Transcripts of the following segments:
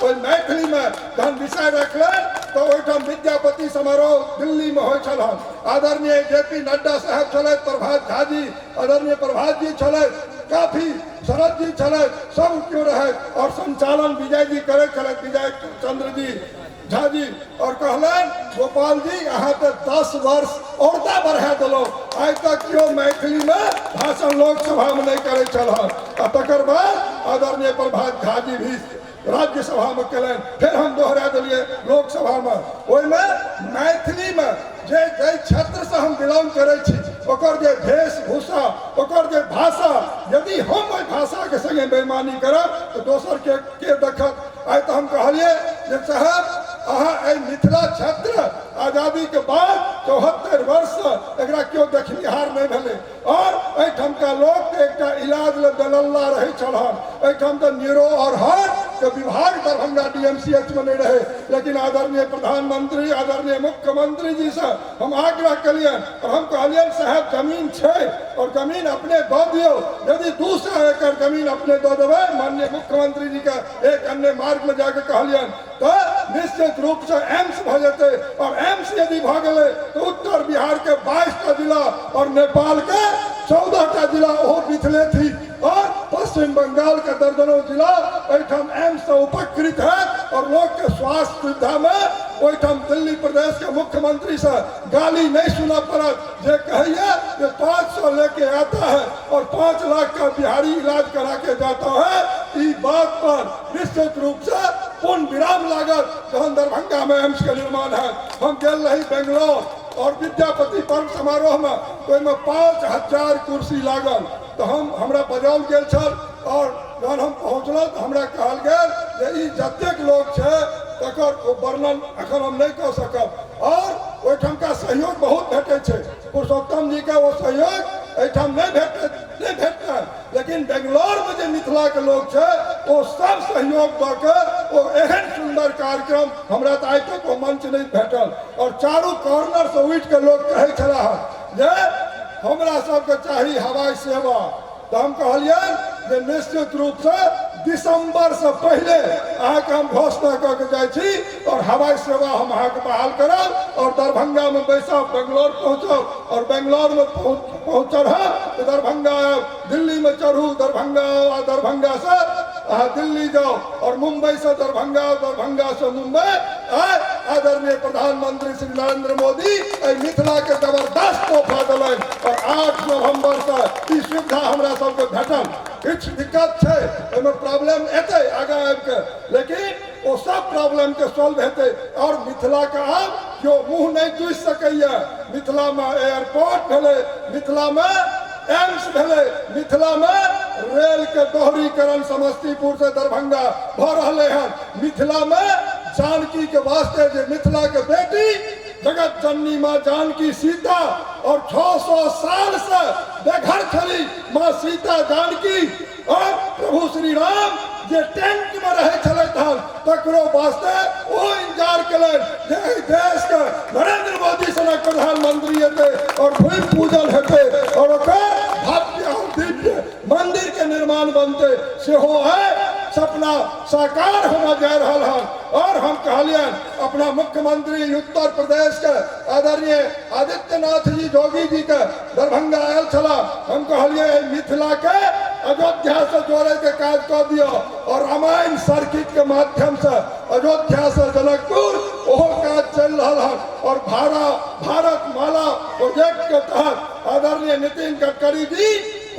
ओहि मैथिलीमे जहन विषय रखलनि तऽ ओहिठाम विद्यापति समारोह दिल्लीमे होइ छल हन। आदरणीय जे पी नड्डा साहेब छलथि, प्रभात झा जी, आदरणीय प्रभात जी छलथि, काफी शरद जी छलथि, सब केओ रहथि और संचालन विजय जी करै छलथि, विजय चंद्र जी झा जी। और कहलनि गोपाल जी अहाँ तऽ 10 वर्ष औरदा बढ़ा देलहुँ, आइ तक केओ मैथिलीमे भाषण लोकसभामे नहि करै छल हन। आ तकर बाद आदरणीय प्रभात झा जी भी राज्यसभामे केलनि, फेर हम दोहरा देलियै लोकसभामे। ओहिमे मैथिलीमे जे जाहि क्षेत्रसँ हम बिलोंग करै छी ओकर जे वेशभूषा, ओकर जे भाषा, यदि हम ओहि भाषाके सङ्गे बेईमानी करब तऽ दोसरके के देखत। आइ तऽ हम कहलियै जे साहब अहाँ एहि मिथिला क्षेत्र आजादीके बाद 74 वर्षसँ एकरा केओ देखनिहार नहि भेलै और एहिठामका लोकके एकटा इलाज लए दलल्ला रहै छल हन। एहिठाम तऽ न्यूरो और हार्ट के विभाग दरभंगा DMCH में नहीं रहे, लेकिन आदरणीय प्रधानमंत्री आदरणीय मुख्यमंत्री जी से हम आग्रह कलियन और हम कहलियन साहब जमीन छै और जमीन अपने दऽ दियौ, यदि 200 एकड़ जमीन अपने दऽ देबै, माननीय मुख्यमंत्री जी के एक अन्य मार्ग में जाके कहलियन तऽ निश्चित रूप से एम्स भऽ जेतै और एम्स यदि भऽ गेलै तऽ उत्तर बिहार के 22टा जिला और नेपाल के 14टा जिला ओहो मिथिले थी और पश्चिम बंगाल के दर्जनों जिला एहिठाम एम्स से उपकृत है और लोग के स्वास्थ्य सुविधा में ओहिठाम दिल्ली प्रदेश के मुख्यमंत्री से गाली नहीं सुनऽ पड़त जे कहैया जे 500 लेके आता है और 5 लाख का बिहारी इलाज करा के जाता है। ई बात पर निश्चित रूप से पूर्ण विराम लागत जहन दरभंगा में एम्स के निर्माण है। हम गेल रही बेंगलोर और विद्यापति पर्व समारोह में, ओहिमे 5000 कुर्सी लागल तऽ हम हमरा बजाओल गेल छल और जहन हम पहुँचलहुँ तऽ हमरा कहल गेल जे ई जतेक लोक छै तकर ओ वर्णन एखन हम नहि कऽ सकब और ओहिठामका सहयोग बहुत भेटै छै। पुरुषोत्तम जी के ओ सहयोग एहिठाम नहि भेटतनि, लेकिन बेंगलोरमे जे मिथिलाके लोक छै ओ सब सहयोग दऽ के ओ एहन सुन्दर कार्यक्रम हमरा तऽ आइ तक ओ मंच नहि भेटल और चारू कॉर्नरसँ उठि के लोक कहै छलाह जे हमरा सबके चाही हवाई सेवा। तऽ हम कहलियनि जे निश्चित रूपसँ दिसंबरसँ पहिले अहाँके हम घोषणा कऽ के जाइ छी और हवाई सेवा हम अहाँके बहाल करब और दरभंगामे बैसब, बेंगलोर पहुँचब और बेंगलोरमे पहुँच चढ़ब तऽ दरभंगा आयब, दिल्लीमे चढ़ू दरभंगा आउ आ दरभंगासँ अहाँ दिल्ली जाउ और मुंबईसँ दरभंगा आउ, दरभंगासँ मुंबई। आइ आदरणीय प्रधानमंत्री श्री नरेंद्र मोदी एहि मिथिलाके जबरदस्त तोहफा देलनि और 8 नवंबरसँ ई सुविधा हमरा सबके भेटल। किछु दिक्कत छै, ओहिमे प्रॉब्लम एतै आगाँ आबिके, लेकिन ओ सब प्रॉब्लमके सॉल्व हेतै और मिथिलाके आब केओ मुँह नहि दूसि सकैए। मिथिलामे एयरपोर्ट भेलै, मिथिलामे एम्स भेलै, मिथिलामे रेलके दोहरीकरण समस्तीपुरसँ दरभंगा भऽ रहलै हन, मिथिलामे जानकीके वास्ते जे मिथिलाके बेटी जगत जननी माँ जानकी सीता और 600 साल से बेघर छली माँ सीता जानकी और प्रभु श्री राम जे टेंट में रहे छलथि हन तकरो वास्ते ओ इंतजार केलनि जे एहि देश के नरेंद्र मोदी सनक प्रधानमंत्री एतै और भूमि पूजन हेतै और ओकर भव्य और दिव्य मंदिर के निर्माण बनतै, सेहो आइ सपना साकार होना जा रहल हन। और हम कहलियनि अपना मुख्यमंत्री उत्तर प्रदेश के आदरणीय आदित्यनाथ जी योगी जी के दरभंगा आयल छलाह, हम कहलियै एहि मिथिला के अयोध्या से जोड़े के काज कऽ दिअ और रामायण सर्किट के माध्यम से अयोध्या से जनकपुर ओहो काज चलि रहल हन और भारत माला प्रोजेक्ट के तहत आदरणीय नितिन गडकरी जी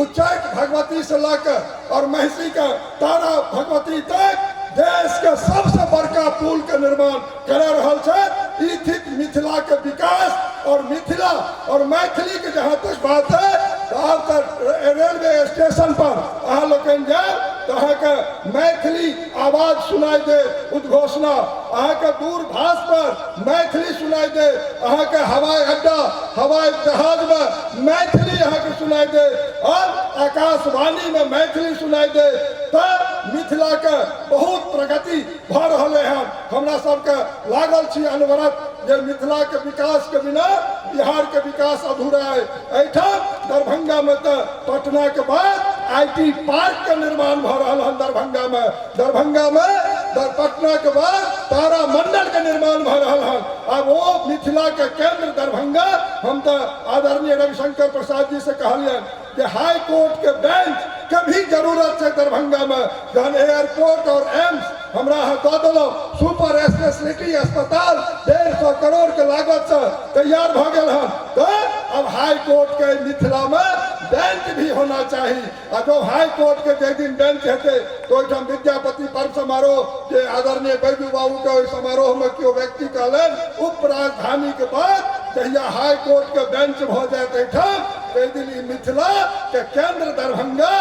उच्चैठ भगवती से लऽ कऽ और महिषी के तारा भगवती तक देश के सबसे बड़का पुल के निर्माण करा रहल छथि। ई थिक मिथिला के विकास और मिथिला और मैथिली के जहाँ तक बात है तो आब तऽ रेलवे स्टेशन पर अहाँ लोकनि जायब तऽ अहाँके मैथिली आवाज सुनाई देत, उद्घोषणा अहाँके दूरभाष पर मैथिली सुनाई देत, अहाँके हवाई अड्डा हवाई जहाज में मैथिली अहाँके सुनाई देत और आकाशवाणी में मैथिली सुनाई देत। तऽ मिथिला के बहुत प्रगति भऽ रहलै हन। हमरा सबके लागल छी अनवरत जे मिथिला के विकास के बिना बिहार के विकास अधूरा है। एहिठाम दरभंगा में तऽ पटना के बाद IT park के निर्माण भऽ रहल हन दरभंगा में। दरभंगा में पटना के बाद तारामंडल के निर्माण भऽ रहल हन। आब ओ मिथिला के केंद्र दरभंगा। हम तऽ आदरणीय रविशंकर प्रसाद जी से कहलियनि जे हाई कोर्ट के बेंच के भी जरूरत छै दरभंगा में। जहन एयरपोर्ट और एम्स हमरा अहाँ दऽ देलहुँ, सुपर स्पेशलिटी अस्पताल 150 करोड़ के लागत से तैयार भऽ गेल हन, तऽ अब हाई कोर्ट के मिथिला में बेंच भी होना चाही। आ जब हाई कोर्ट के जाहि दिन बेंच हेतै तऽ ओहिठाम विद्यापति पर्व समारोह जे आदरणीय बैजू बाबू के ओहि समारोह में केओ व्यक्ति कहलनि, उप राजधानी के बाद जहिया हाई कोर्ट के बेंच भऽ जायत एहिठाम, ताहि दिन ई मिथिला के केंद्र दरभंगा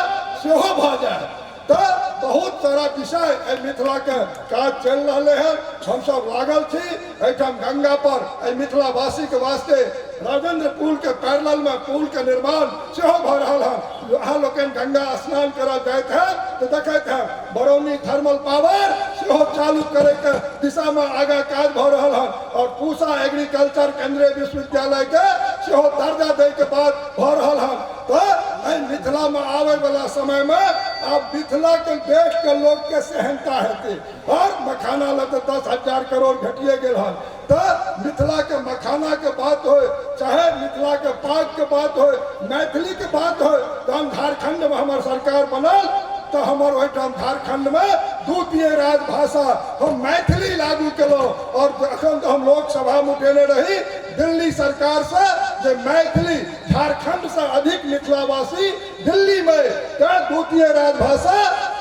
सेहो भऽ जायत। तऽ बहुत सारा विषय एहि मिथिला के काज चलि रहलै हन, हमसब लागल छी। एहिठाम गंगा पर एहि मिथिलावासी के वास्ते राजेंद्र पुल के पैरेलल में पुल के निर्माण सेहो भऽ रहल हन। अहाँ लोकनि गंगा स्नान करऽ जाइत है तऽ देखैत है बरौनी थर्मल पावर सेहो चालू करे के दिशा में आगा काज भऽ रहल हन, और पूसा एग्रीकल्चर केंद्रीय विश्वविद्यालय के सेहो दर्जा दै के बाद भऽ रहल हन। तऽ एहि मिथिला में आबै वाला समय में आब मिथिला के देख के लोग के सेहनता हेतै। और मखाना लए तऽ 10,000 करोड़ घटिए गेल हन। तऽ मिथिला के मखाना के बात हो, चाहे मिथिला के पाग के बात हो, मैथिली के बात हो, तहन झारखंड में हमर सरकार बनल तऽ हमर ओहिठाम झारखंड में द्वितीय राजभाषा हम मैथिली लागू केलहुँ। और अखन तऽ हम लोकसभा में उठेने रही दिल्ली सरकार से जे मैथिली झारखंड से अधिक मिथिलावासी दिल्ली में, तैं द्वितीय राजभाषा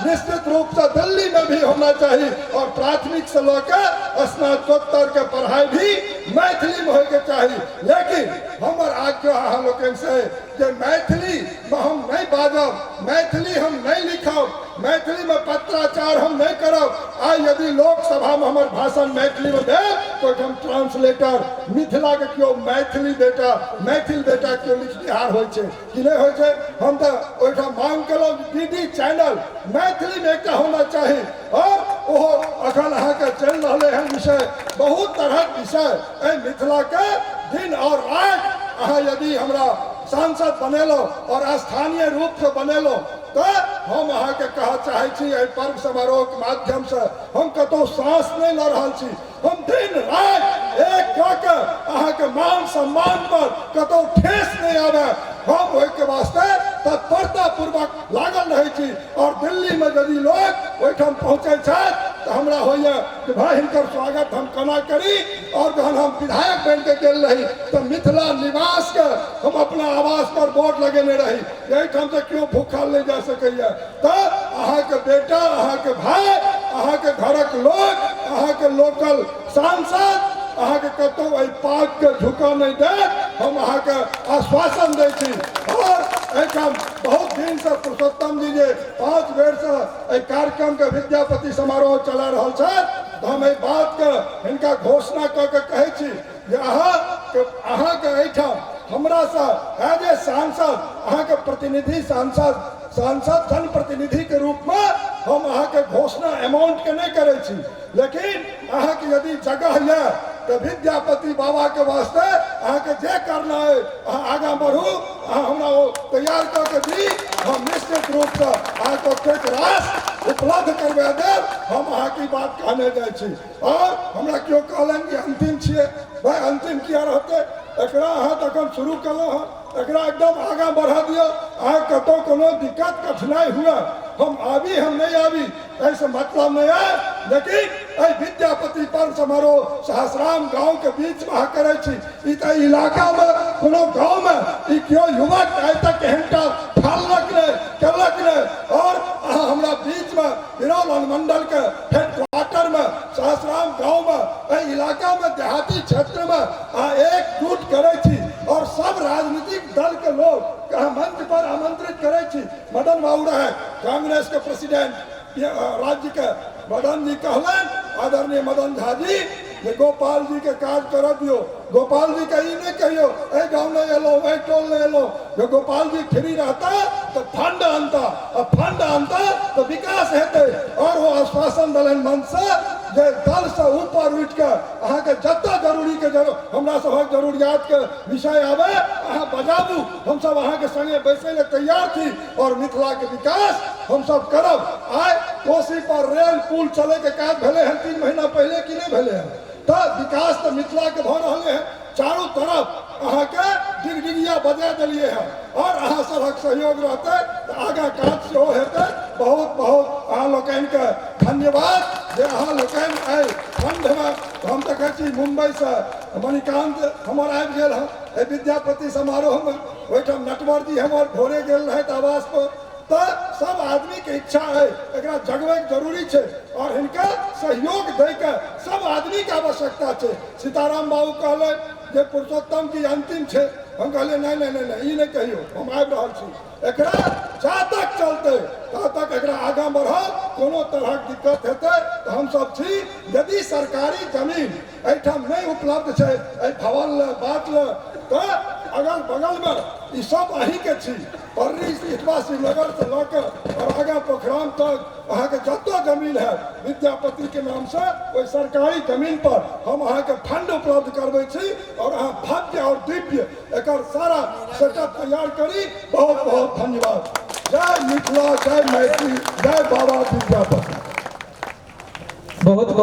निश्चित रूप से दिल्ली में भी होना चाहिए, और प्राथमिक से लऽ के स्नातकोत्तर के पढ़ाई भी मैथिली में होके चाहिए। लेकिन हमर आग्रह अहाँ लोकनि से जे मैथिली में हम नहीं बाजब, मैथिली हम नहीं लिखब, मैथिली में पत्राचार हम नहीं करब। आइ यदि लोकसभा में हमर भाषण मैथिली में भेल तो हम ट्रांसलेटर मिथिला के केओ मैथिली बेटा, मैथिल बेटा केओ लिखनिहार होइ छै कि नहीं होइ छै। हम तऽ ओहिठाम मांग केलहुँ डी डी चैनल मैथिली में एकटा होना चाही, और ओहो अखन अहाँके चलि रहलै हन विषय। बहुत तरहक विषय एहि मिथिला के दिन और राति अहाँ यदि हमरा सांसद बनेलहुँ और स्थानीय रूप से बनेलहुँ तऽ हम अहाँके कहऽ चाहै छी एहि पर्व समारोहके माध्यमसँ, हम कतहु साँस नहि लऽ रहल छी, हम दिन राति एक कऽ के अहाँके मान सम्मान पर कतहु ठेस नहि आबै, हम ओहिके वास्ते तत्परता पूर्वक लागल रहै छी। और दिल्ली में यदि लोग ओहिठाम पहुँचै छथि तऽ हमरा होइए कि भाई हिनकर स्वागत हम केना करी। और जहन हम विधायक बनि के गेल रही तऽ मिथिला निवास के हम अपना आवास पर बोर्ड लगेने रही, एहिठाम से केओ भूखल नहीं जा सकैए। तऽ अहाँके बेटा, अहाँके भाई, अहाँके घरक लोग, अहाँके लोकल सांसद अहाँके कतहु एहि पाग के झुका नहीं देत, हम अहाँके आश्वासन दै छी। और एहिठाम बहुत दिन से पुरुषोत्तम जी जे 5 बेर से एहि कार्यक्रम के विद्यापति समारोह चला रहल छथि, तऽ हम एहि बात के हिनका घोषणा कऽ के कहै छी जे अहाँके एहिठाम हमरा से एज ए सांसद, अहाँके प्रतिनिधि सांसद, सांसद जनप्रतिनिधि के रूप में हम अहाँके घोषणा अमाउंट के नहीं करै छी, लेकिन अहाँके यदि जगह यऽ तऽ विद्यापति बाबा के वास्ते अहाँके जे करना है अहाँ आगाँ बढ़ू, अहाँ हमरा ओ तैयार कऽ के दी, हम निश्चित रूपसँ अहाँके ओतेक राशि उपलब्ध करवा देब। हम अहाँके ई बात कहने जाइ छी। और हमरा केओ कहलनि कि अंतिम छियै, भाई अंतिम किया रहतै, एकरा अहाँ तखन शुरू केलहुँ हँ, एकरा एकदम आगाँ बढ़ा दियौ। अहाँ कतहु कोनो दिक्कत कठिनाइ हुए, हम आबी हम नहीं आबी एहिसँ मतलब नहीं है, लेकिन एहि विद्यापति पर्व समारोह सहसराम गाँव के बीच में अहाँ करै छी, ई तऽ इलाकामे कोनो गाँवमे ई केओ युवक आइ तक एहनटा ठानलक नहि, केलक नहि। और अहाँ हमरा बीचमे बिरौल अनुमंडल के हेडक्वार्टर में सहसराम गाँव में एहि इलाका में देहाती क्षेत्र में अहाँ एकजुट करै छी और सब राजनीतिक दल के लोग के अहाँ मंच पर आमंत्रित करै छी। मदन बाबू रहे कांग्रेस के प्रेसिडेंट राज्य के, मदन जी कहलनि आदरणीय मदन झा जी जे गोपाल जी के काज करऽ दियौ, गोपाल जी के ई नहीं कहियौ एहि गाँव नहीं एलहुँ, एहि टोल नहीं एलहुँ, जे गोपाल जी फ्री रहता तऽ फंड अनता, आ फंड अनता तऽ विकास हेतै। और ओ आश्वासन देलनि मंच से जे दल से ऊपर उठि कऽ अहाँके जतऽ जरूरी के जरूर हमरा सभक जरूरी जरूरियातके विषय आबै, अहाँ बजाबू, हमसब अहाँके संगे बैसै लए तैयार छी और मिथिलाके विकास हमसब करब। आइ कोसी पर रेल पुल चलैके काज भेलै हन 3 महीना पहिले कि नहि भेलै हन? तऽ विकास तऽ मिथिलाके भऽ रहलै हन। चारू तरफ अहाँके डिगडिगिया बजा देलियै हन और अहाँ सबक सहयोग रहतै तऽ आगाँ काज सेहो हेतै। बहुत बहुत अहाँ लोकनिके धन्यवाद जे अहाँ लोकनि एहि ठण्डमे, हम देखै छी मुम्बईसँ मणिकांत हमर आबि गेल हन एहि विद्यापति समारोहमे, ओहिठाम नटवर जी हमर भोरे गेल रहथि आवास पर। तऽ सब आदमीके इच्छा है एकरा जगबैके जरूरी छै और हिनका सहयोग दैके सब आदमीके आवश्यकता छै। सीताराम बाबू कहलनि जे पुरुषोत्तम जी अंतिम छै, हम कहलियै नहि नहि नहि नहि, ई नहि कहियौ, हम आबि रहल छी। एकरा जा तक चलतै ता तक एकरा आगाँ बढ़ाउ, कोनो तरहक दिक्कत हेतै तऽ हमसब छी। यदि सरकारी जमीन एहिठाम नहि उपलब्ध छै एहि भवन लए बात लए, तऽ अगल बगलमे ई सब अहीँके छी। पड़री इटवा श्रीनगर से लऽ कऽ और आगाँ पोखराम तक अहाँके जतऽ जमीन है विद्यापति के नाम से, ओहि सरकारी जमीन पर हम अहाँके फंड उपलब्ध करबै छी और अहाँ भव्य और दिव्य एकर सारा सेटअप तैयार करी। बहुत बहुत धन्यवाद। जय मिथिला, जय मैथिली, जय बाबा विद्यापति। बहुत बहुत।